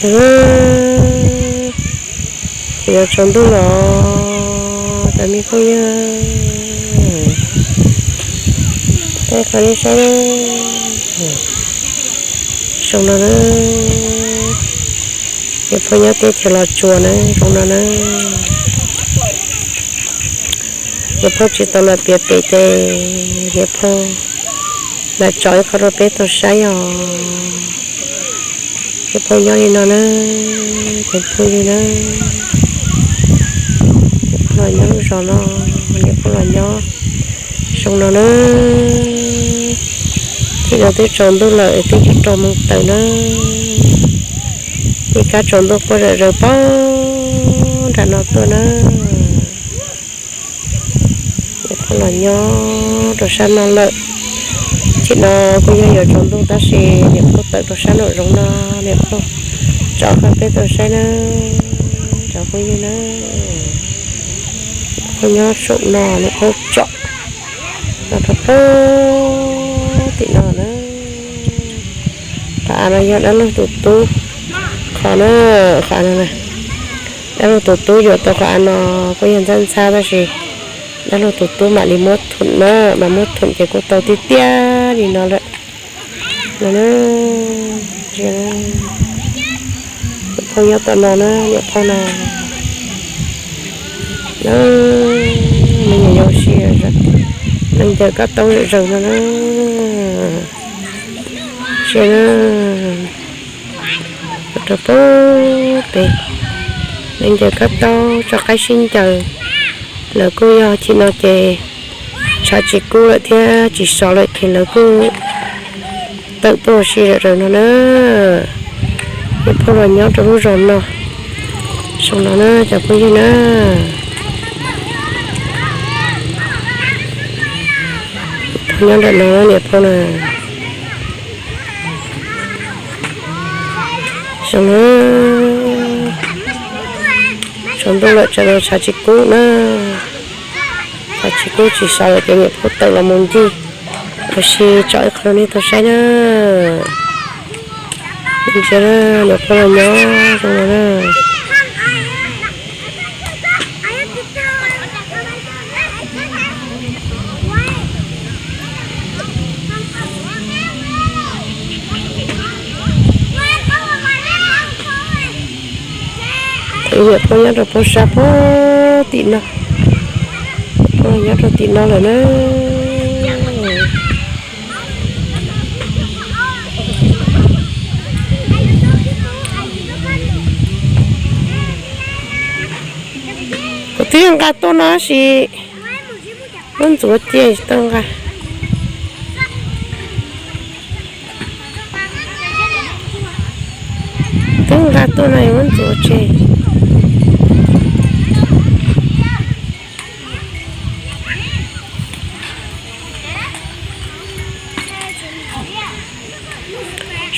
Ces yuav tsaus ntuj los cov me phooj ywg, qhov nej saib zoo no na, niam phauj nyob teb chaws Los Tsuas na, zoo no na. Niam phauj tsis tau los piav pem ces niam phauj lam tso ib qho rau peb tau saib os. Niam phauj nyob li no na, cov phooj ywg na, niam phauj los nyob lub zos no, niam phauj los nyob zoo no na. Thaum no twb tsaus ntuj lawm twb yuav rau moos tawm na. Ib kab tsaus ntuj quaj zom zaws pog nram no tuaj na. Niam phauj los nyob rau sab no lawm. Thaum no kuj yog yuav tsaus ntuj tab sis niam phauj tawm rau sab nraum zoov no, niam phauj tso qhov peb tau saib na, cov phooj ywg na. Niam phauj nyob saum no, niam phauj tsom no rau pem tim no na. Qhov av no yog dab laug tus tub qhov na, qhov av no na. Dab laug tus tub yuav tau qhov av no kuj yog ntxhab ntxhab tab sis dab laug tus tub mam li muab thum na, mam muab thum ces kuj tau tiag tiag li no lawm. No na, niam phauj nyob tom no na, niam phauj na. Me nyuam yaus si, me ncaws kab taub zom zaws no na. Sia na, rau pem pem, me ncaws kab taub tso qaib sib ncaws. Lawv kuj yog thaum no ces tshav tsis kub lawm thiab tsis sov lawm ces lawv kuj tawm tuaj ua si zom zaws no na. Niam phauj los nyob rau lub zos no, zoo no na cov phooj ywg na. Niam phauj nyob nram no, niam phauj na. Zoo na, tsaus ntuj lawm tsam no tshav tsis kub na. Tshav tsis kub tsis sov lawm ces niam phauj tawm los mus ncig ua si tso ib qho rau nej tau saib na. Ntsia na, niam phauj los nyob zoo no na. Niam phauj nyob rau pem sab pem tim no, niam phauj nyob rau tim no lawm na. Kuv twb nqa tuaj no tab sis muab ntxuav cia tsis tau nqa. Twb nqa tuaj no muab ntxuav tseg.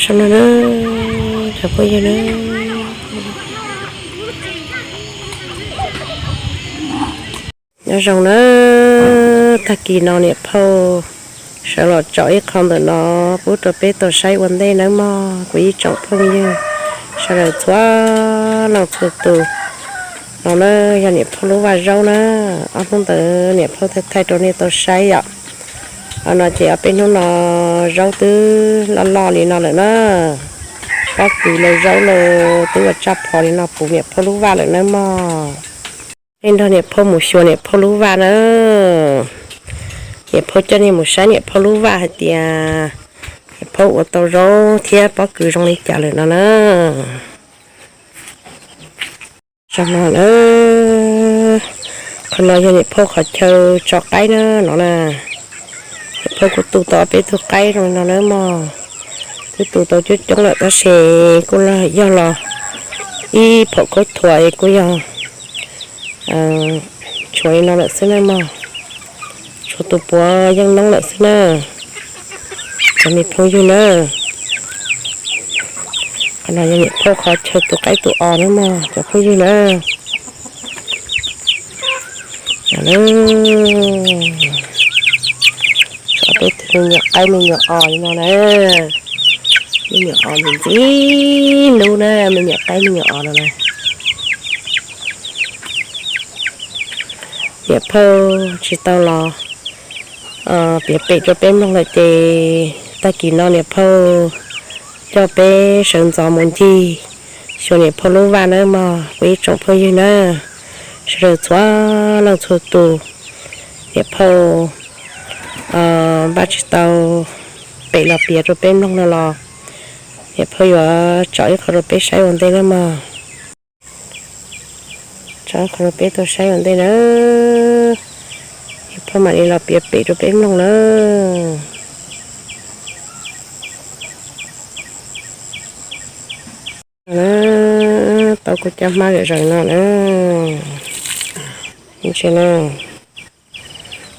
Zoo no na, cov phooj ywg na. Nyob zoo na, tag kis no niam phauj sawv los tsom ib qho ntawm no pub rau peb tau saib ua ntej nawb mog kuv ib tsoom phooj ywg sawv daws txhua leej txhua tus. No na yog niam phauj lub vaj zaub na, ob hnub ntawd niam phauj thaij thaij rau nej tau saib yom. Qhov no ces ob peb hnub no zaub twb loj loj li no lawm na. Pob kws los zaub los twb ua tsaj phom li no puv niam phauj lub vaj lawm nawb mog. Nej nrog niam phauj mus xyuas niam phauj lub vaj na. Niam phauj coj nej mus saib niam phauj lub vaj hais tias niam phauj ua tau zaub thiab pob kws zoo li cas lawm no na. Zoo no na, qhov no yog niam phauj qhov chaw tso qaib na no na. Niam phauj kuj tu tau peb tug qaib zoo li no na mog. Twb tu tau coob coob lawm tab sis kuj yog los ib phom khaub thuas es kuj yog tshuav li no lawm xwb na mog. Tshuav tus puav yeej noob lawm xwb na. Cov me phooj ywg na, qhov no yog niam phauj qhov chaw tu qaib tu os na mog cov phooj ywg na. Tshuav peb tug me nyuam qaib me nyuam os li no na. Me nyuam os ntxim ntxim hlub na, me nyuam qaib me nyuam os no na. Niam phauj tsis tau los piav pem rau peb mloog lawm ces tag kis no niam phauj coj peb sawv ntxov mus ncig xyuas niam phauj lub vaj nawb mog kuv ib tsoom phooj ywg na, sawv daws txhua leej txhua tus. Niam phauj npaj tsis tau pem los piav rau peb mloog no los niam phauj yuav tso ib qho rau peb saib ua ntej nawb mog. Tso ib qho rau peb tau saib ua ntej na, niam phauj mam li los piav pem rau peb mloog na. Tau kuv cov hmab zom zaws no na. Ntsia na,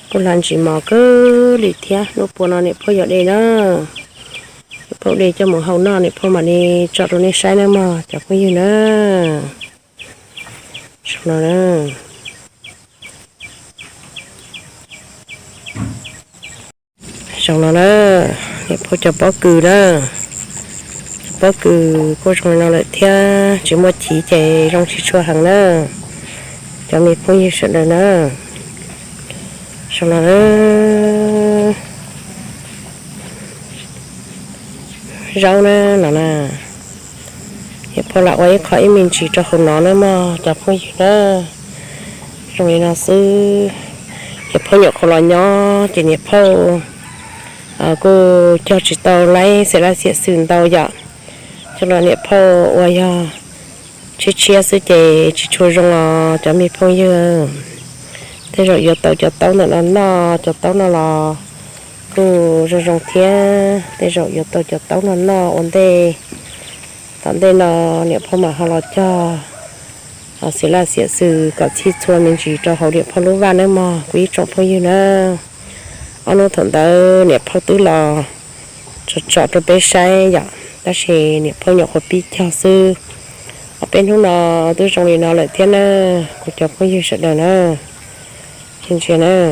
kuj hla ntsis mos kawg li thiab. Hnub puas no niam phauj yog de na, niam phauj de coj mus hau noj, niam phauj mam li tso rau nej saib nawb mog cov phooj ywg na. Zoo no na, zoo no na, niam phauj cov pob kws na, cov pob kws kuj zoo li no lawm thiab, tsis muaj chiv ces zoo tsis tshua heev na, cov me phooj ywg sawv daws na. Zoo no na, zaub na no na, niam phauj lam ua ib qho ib me ntsis rau hauv no nawb mog cov phooj ywg na. Zoo li no xwb, niam phauj nyuam qhuav los nyob ces niam phauj kuj cog tsis tau laib xiam laj xiam xws ntau yom, coj los niam phauj ua yog tshiab tshiab xwb ces tsis tshua zoo os cov me phooj ywg. Tej zaum yuav tau cov taub ntawm no noj, cov taub no los kuj zoo zoo thiab, tej zaum yuav tau cov taub no noj ua ntej. Tom ntej no niam phauj mam ho los cog xiam laj xiam xws kom txhij txhua me ntsis rau hauv niam phauj lub vaj nawb mog kuv ib tsoom phooj ywg na. Ob hnub thaum ntawd niam phauj twb los tso tsom rau peb saib yom, tab sis niam phauj nyuam qhuav pib cog xwb. Ob peb hnub no twb zoo li no lawm thiab na, kuv cov phooj ywg sawv daws na. Ntsia na,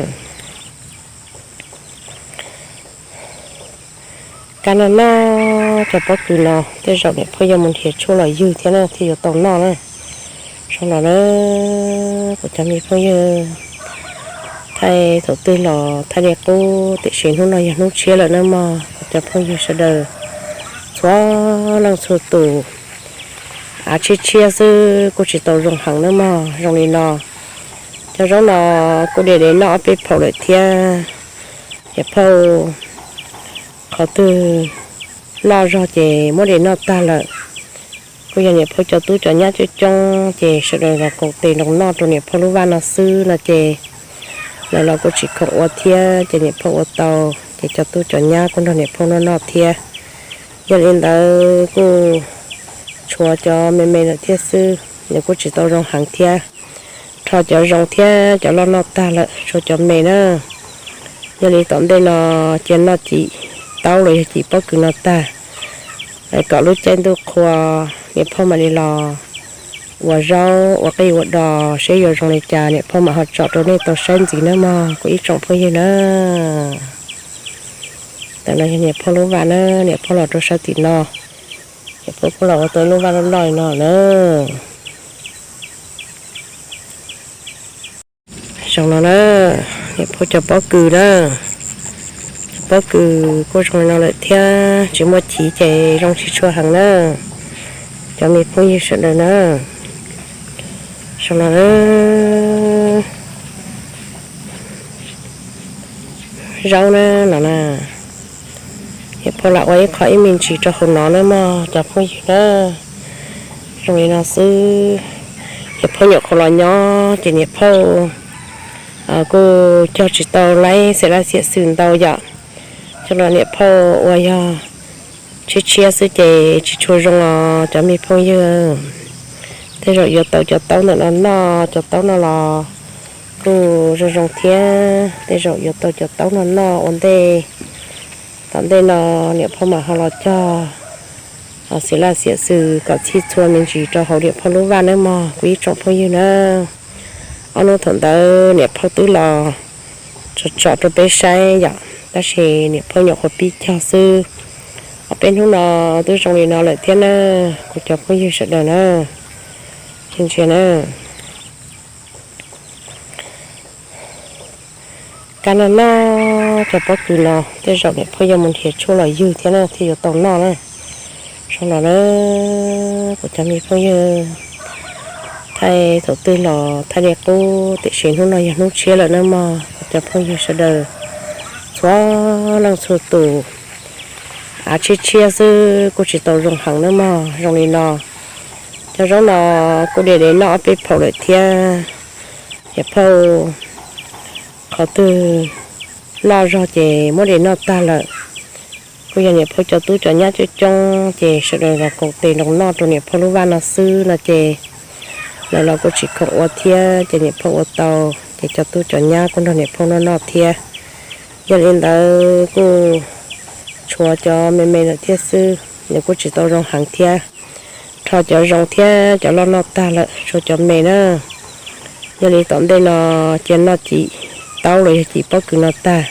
kab noj noj cov pob kws no, tej zaum niam phauj yuav mus nrhiav tshuaj los ywg thiab na thiaj yuav tau noj na. Zoo los na, kuv cov me phooj ywg, thaij thaum twg los thaij li qub, tiam sis hnub no yog hnub tshiab lawm na mog kuv cov phooj ywg sawv daws txhua leej txhua tus. Av tshiab tshiab xwb kuj tsis tau zoo heev na mog. Zoo li no, cov zaub no kuj de de noj ob peb phaum lawm thiab. Niam phauj qhov twg loj zog ces muab de noj tag lawm. Kuj yog niam phauj cov tub cov nyab coob coob ces sawv daws los koom tes nroo noj rau niam phauj lub vaj no xwb no ces lawv los kuj tsis khoom ua thiab ces niam phauj ua tau, ces cov tub cov nyab kuj nrog niam phauj noj noj thiab. Yog li ntawd kuj tshuav cov me me lawm thiab xwb, nws kuj tsis tau zoo heev thiab. Rho cov zoo thiab cov loj noj tag lawm, tshuav cov me na. Yog li tom ntej no cia noj cim taub los yog cim pob kws no tag, kom lub caij ntuj qhua niam phauj mam li los ua zaub ua qij ua dos seb yuav zoo li cas, niam phauj mam ho tsom rau nej tau saib ntxiv nawb mog kuv ib tsoom phooj ywg na. Tam no yog niam phauj lub vaj na, niam phauj los rau sab tim no, niam phauj kuj los ua tau lub vaj loj loj no na. Zoo no na, niam phauj cov pob kws na, cov pob kws kuj zoo li no lawm thiab, tsis muaj chiv ces zoo tsis tshua heev na, cov me phooj ywg sawv daws na. Zoo no na, zaub na no na, niam phauj lam ua ib qho ib me ntsis rau hauv no na mog cov phooj ywg na. Zoo li no xwb, niam phauj nyuam qhuav los nyob ces niam phauj kuj cog tsis tau laib xiam laj xiam xws ntau yom, coj los niam phauj ua yog tshiab tshiab xwb ces tsis tshua zoo os cov me phooj ywg. Tej zaum yuav tau cov taub ntawm no noj, cov taub no los kuj zoo zoo thiab, tej zaum yuav tau cov taub no noj ua ntej. Tom ntej no niam phauj mam ho los cog xiam laj xiam xws kom txhij txhua me ntsis rau hauv niam phauj lub vaj nawb mog kuv ib tsoom phooj ywg na. Ob hnub thaum ntawd niam phauj twb los tso tsom rau peb saib yom, tab sis niam phauj nyuam qhuav pib cog xwb. Ob peb hnub no twb zoo li no lawm thiab na, kuv cov phooj ywg sawv daws na, ntsia na. Kab noj noj cov pob kws no, tej zaum niam phauj yuav mus nrhiav tshuaj los ywg thiab na thiaj yuav tau noj na. Zoo los na, kuv cov me phooj ywg, thaij thaum twg los thaij li qub, tiam sis hnub no yog hnub tshiab lawm na mog, kuv cov phooj ywg sawv daws txhua leej txhua tus. Av tshiab tshiab xwb kuj tsis tau zoo heev na mog, zoo li no. Cov zaub no kuj de de noj ob peb phaum lawm thiab. Niam phauj qhov twg noj zog ces muab de noj tag lawm. Kuj yog niam phauj cov tub cov nyab coob coob ces sawv daws los koom tes nroo noj rau niam phauj lub vaj no xwb no ces lawv los kuj tsis khoom ua thiab ces niam phauj ua tau, ces cov tub cov nyab kuj nrog niam phauj noj noj thiab. Yog li ntawd kuj tshuav cov me me lawm thiab xwb, nws kuj tsis tau zoo heev thiab. Rho cov zoo thiab cov loj noj tag lawm, tshuav cov me na. Yog li tom ntej no cia noj cim taub los yog cim pob kws no tag,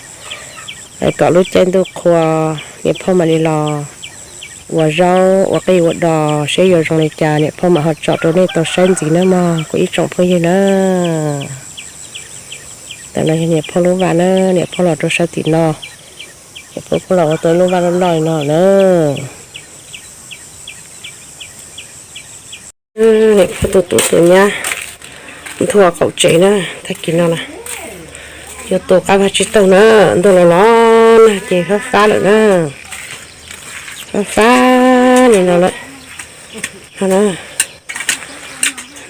kom lub caij ntuj qhua niam phauj mam li los ua zaub ua qij ua dos seb yuav zoo li cas niam phauj mam ho tsom rau nej tau saib ntxiv nawb mog kuv ib tsoom phooj ywg na. Ntawm no yog niam phauj lub vaj na, niam phauj los rau sab tim no, niam phauj kuj los ua tau lub vaj loj loj li no na. Niam phauj tus tub tus nyab nthua qaum tsev na, tag kis no na yuav tu qab vaj tsib taug na, ntuj los los nag ces fab fab lawm na, fab fab li no lawm.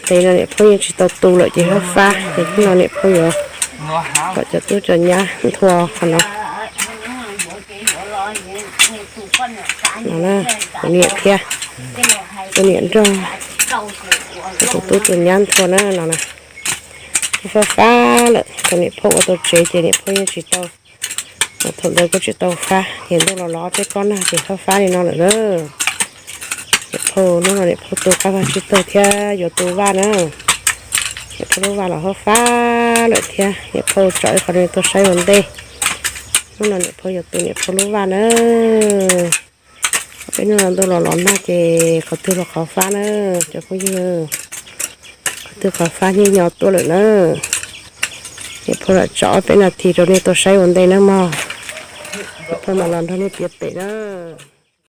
Ntev no niam phauj yeej tsis tau tu lawm ces fab fab ces hnub no niam phauj yuav kom cov tub cov nyab nthua qhov no. No na, kuv niam thiab, kuv niam nrog kuv tus tub tus nyab nthua na no na. Fab fab lawm, thaum niam phauj ua tau tsev ces niam phauj yeej tsis tau, thaum ntawd kuj tsis tau fab ces ntuj los los tej kob nag ces fab fab li no lawm na. Niam phauj hnub no niam phauj tu qab vaj tsib taug thiab yuav tu vaj na. Niam phauj lub vaj los fab fab lawm thiab, niam phauj tsom ib qho rau nej tuaj saib ua ntej. Hnub no niam phauj yuav tu niam phauj lub vaj na. Peb hnub no ntuj los los nag ces qhov twg los qhov fab na, cov phooj ywg, qhov twg qhov fab nyiag nyo tuaj lawm na. Niam phauj lam tsom ob peb nas this rau nej tuaj saib ua ntej na mog. Niam phauj mam los nrog nej piav pem na.